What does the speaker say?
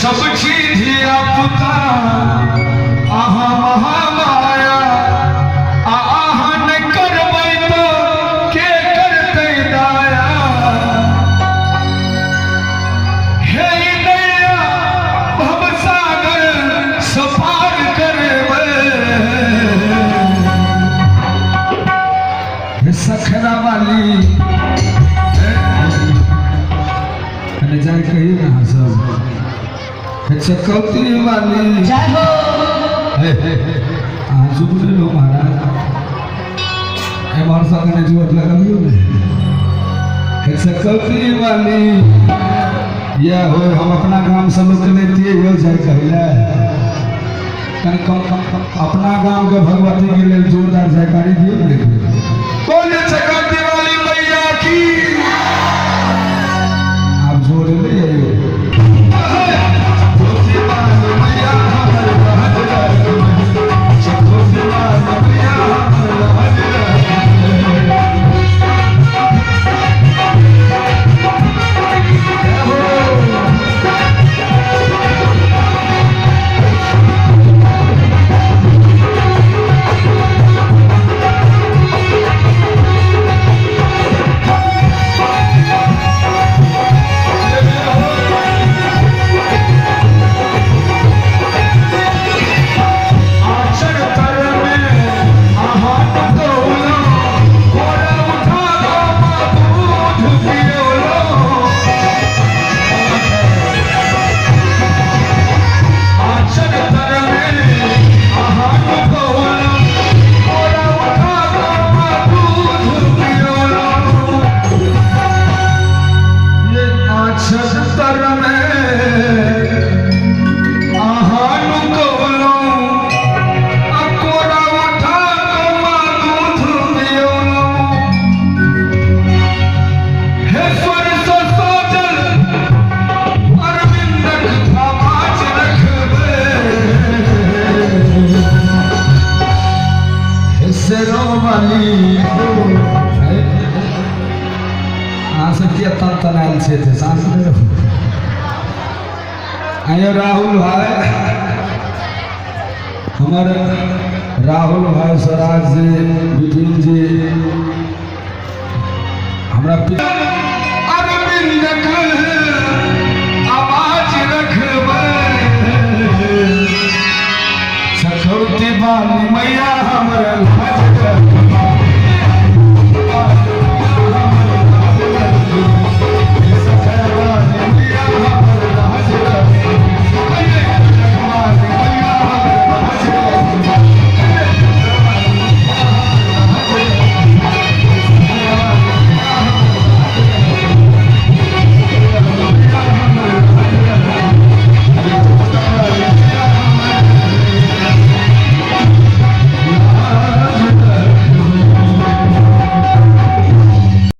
सब छी धिया पुता अहाँ महामाया आ अहाँ नहि करबै तऽ के करतै दाया। हे नैया भवसागर सँ पार करबै। हे सखरा वाली कने जाय कहियो ना अहाँ सब। हे चकौती वाली जय हो। हे अहाँ चुप नहि रहू महाराज, एम्हर सँ कने जोर लगबियौ ने। हे चकौती वाली यह हो, हम अपना गाम से लोग के लेतियै यौ जाय कहै कनि कम कम कम अपना गाम के भगवती के लेल जोरदार जयकारी दियौ ने। बोले चकौती वाली मैया की। आब जोर ले आइयो। अहाँ सब किया तन तनायल छियै तऽ शान्त नहि रहू। आइयो राहुल भाई, हमर राहुल भाई, स्वराज जी, विपिन जी, हमरा